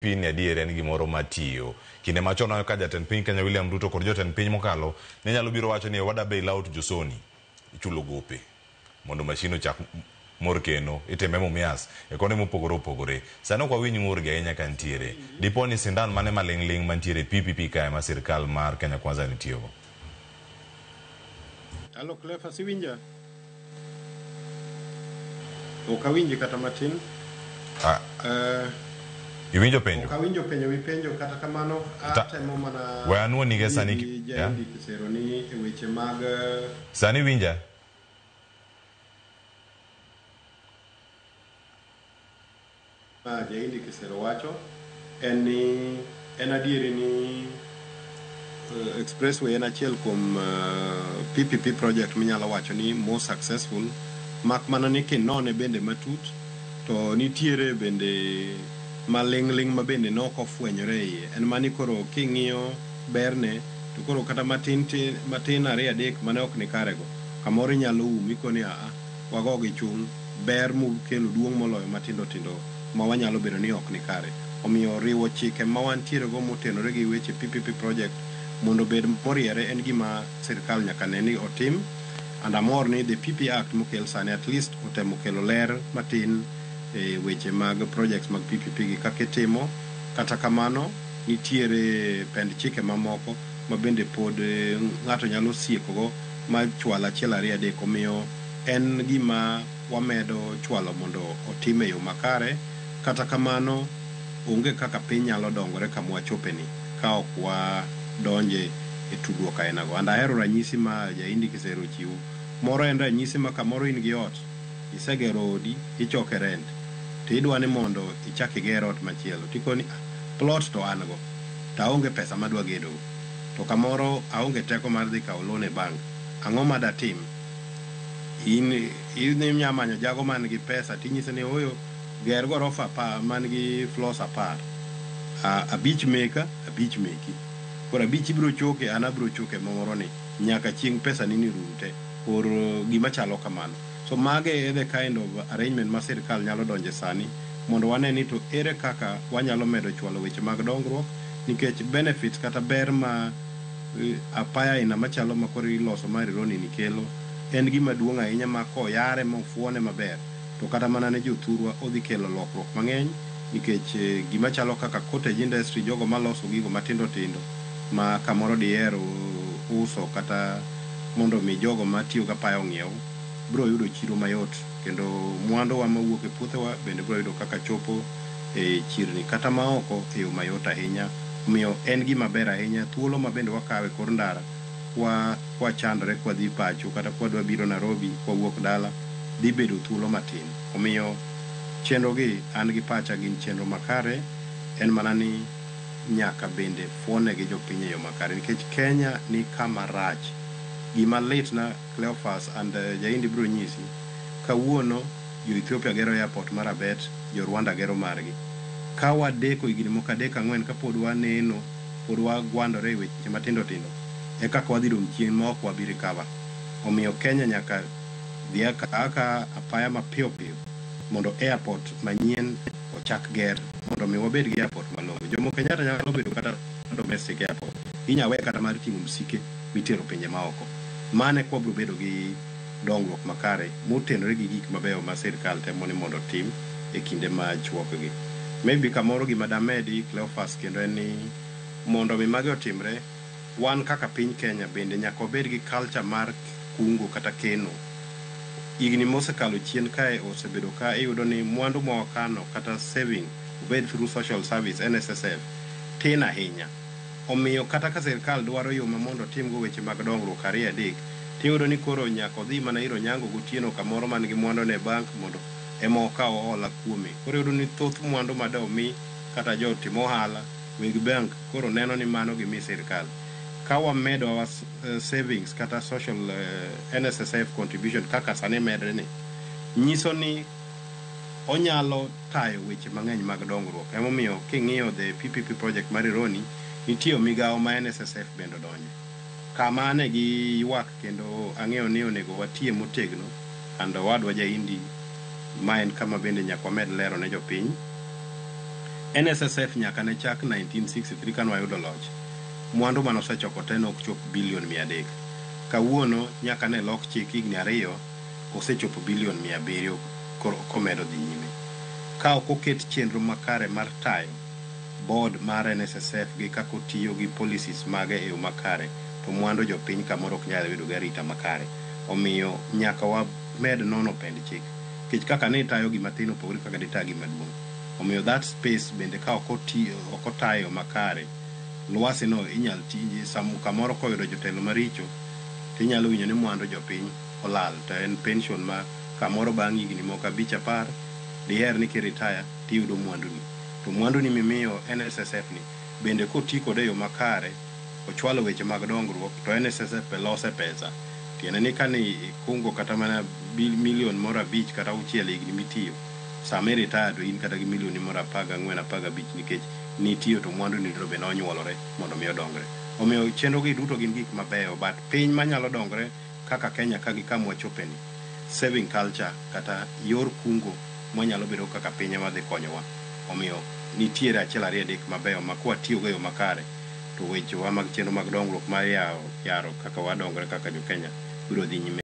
Ni adier en gimoro matiyo. Kinde machon ka jatend piny Kenya William Ruto kod jotend piny mokalo ne nyalo biro wacho ni wada bail out Josoni, ichulo gope mondo mashin ochak mor keno itime Mumias e konde mopogore opogore. Sani ok wawinj ng'ur gi ahinya ka nitiere. Dipo ni sindan mane maling' ling' mantiere PPP kae ma sirkal mar Kenya Kwanza nitiyogo? Halo Cleophas, iwinja? Ok awinji kata matin. Ah, iwinjo penjo? Ok awinjo penjo mipenjo, kata kamano atemo mana We anuonige sani gi Jaindi Kisero ni e weche mag Sani winja? Ma Jaindi Kisero wacho en ni en adieri ni expressway en achiel kuom PPP project minyalo wacho ni more successful, mak mana ni kinone bende matut to nitiere bende maling'ling' ma bende ne ok ofwenyore e iye. En mani koro king'iyo berne to koro kata matin tin, matin ariyo adek mane ok ni karego kamoro inyalo um ikoni aa wago gi chung' ber mokelo duong' moloyo matindo tindo ma wanyalo bedo ni ok ni kare. Omiyo riwo chike ma wantiere go motenore gi weche PPP project mondo obed moriere en gima sirkal nyaka ne ni otim, and amor ni the PP Act mokel sani at least otemo kelo ler matin e weche mag projects mag PPP gi kaka itimo. Kata kamano nitiere pend chike mamoko ma bende pod ng'ato nyalo siekogo ma chwal achiel ariyo adek. Omiyo en gima wamedo chwalo mondo otim e yo makare. Kata kamano onge kaka piny nyalo dongore kama wachope ni ka ok wadonje e tudruok ainago. And ahero ranyisi ma Jaindi Kisero ochiwo. Moro en ranyisi ma kamoro in gi ot, isegero odi, ichoke rent, to idwa ni mondo ichak iger ot machielo. Tikoni, ah, plot to an go, to aonge pesa madwa gedogo. To kamoro aonge teko mar dhi kawo loan e bank. Ang'o ma datim? In inya manyo jago man gi pesa tinyise ni oyo ger gorofa apar man gi floors 10. Abich meka, abich meki. Koro abich ibiro choke, an abiro choke moro ni nyaka chieng' pesa ni ni rum te. Or gima chalo kamano. So mage e the kind of arrangement ma sirkal nyalo donje sani mondo wane ni to ere kaka wanyalo medo chwalo weche mag dongruok, nikech benefits kata ber ma apaya aina machalo ma koro iloso mar Rironi ni kelo en gima duong' ahinya ma koyare mofuone maber to kata mana ne jothurwa odhi kelo lokruok mang'eny, nikech gima chalo kaka cottage industry, jogo maloso gigo matindo tindo ma kamoro diher uso kata mondo mi jogo matiyo gi apaya ong'iew biro yudo chiro mayot, kendo mwanduwa mawuok e puothewa bende biro yudo kaka chopo e chirni kata maoko e yo mayot ahinya. Omiyo en gima ber ahinya thuolo ma bende wakawo e kor ndara kwa kwachandore kwadhi pacho kata kwadwa biro Nairobi kwawuok dala dhi bedo thuolo matin. Omiyo chenro gi an gi pacha gin chenro makare, en mana ni nyaka bende fuone gi jopiny e yo makare, nikech Kenya ni kama rach. Gima litna Cleophas and Jaindi biro nyisi, kawuono jo Ethiopia gero airport mar Abet, jo Rwanda gero margi. Ka wadeko higni moko adek ang'wen kapod waneno, pod wagwandore e weche matindo tindo, e kaka wadhi dong' chien ma ok wabi recover. Omiyo Kenya nyaka dhi aka apaya mapiyo piyo mondo airport manyien ochak ger mondo mi wabed gi airport malong'o. Jomo Kenyatta nyalo bedo kata domestic airport, inya we kata mar ting'o msike mitero pinje maoko. Mano eka wabiro bedo gi dongruok makare motenore gi gik mabeyo ma sirkal temo ni mondo otim e kinde machuok gi. Maybe kamoro gima damedi Cleophas kendo en ni mondo mi magi otimre, wan kaka piny Kenya bende nyaka wabed gi culture mar kungo kata keno. Higni mosekalo chien kae osebedo ka iyudo ni mwandu ma wakano kata saving obed through social service NSSF tin ahinya. Omiyo kata ka sirkal dwaro yo ma mondo otimgo weche mag dongruok ariyo adek, tiyudo ni koro nyaka odhi mana ir Onyango gotieno kamoro man gi mwandu ne e bank mondo ema okaw hola kuome. Koro iyudo ni thoth mwandu ma domi kata jotim ohala weg bank koro neno ni mano gimi sirkal. Ka wamedo our savings kata social NSSF contribution kaka sani medre ni, nyiso ni onyalo tayo weche mang'eny mag dongruok. Emomiyo king'iyo the PPP project mar Rironi, nitie migawo ma NSSF bende odonje. Kama ane gi ywak kendo ang'eyo ni onego watie motegno, and owadwa Jaindi ma en kama bende nyaka wamed lero ne jopiny. NSSF nyaka ne chak 1963 kane wayudo loch, mwandu mane osechoko te ne ok chop bilion 300. Kawuono nyaka ne lok chik higni 2 osechopo bilion 700 komedo dhi nyime. Ka ok oket chenro makare mar tayo board mar NSSF gi kaka otiyo gi policies mage e yo makare, to mwandu jopiny kamoro ok nyal bedo gi arita makare. Omiyo nyaka wamed nono pend chik. Nikech kaka ne itayo gima tin opogore kaka dita gima duong'. Omiyo that space bende ka ok otayo makare, lwasi no inyal ti kamoro koyudo jotelo maricho, tinyalo winjo ni mwandu jopiny olal. To en pension ma kamoro bang' higni moko 5 10 diher ni kiritaya tiyudo mwanduni. To mwanduni mimiyo NSSF ni bende koti kode e yo makare, ochwalo weche mag dongruok, to NSSF be lose pesa. Tiende ni kane ikungo kata mana milion moro 5 kata 6 higni mitiyo, sama iritaya to in kata gi milioni moro 14 15 nikech nitiyo to mwandu ni be nonyuolore mondo mi odongre. Omiyo chenro gi duto gin gik mabeyo, but piny manyalo dongre kaka Kenya ka gi kama wachopeni, saving culture kata yor kungo mwanyalo bedo kaka piny ema dhi konyowa. Omiyo nitiere 1 2 3 mabeyo ma kwatiyogo e yo makare to wechewa mag chenro mag dongruok mar yaro kaka wadongre kaka jo Kenya biro dhi nyime.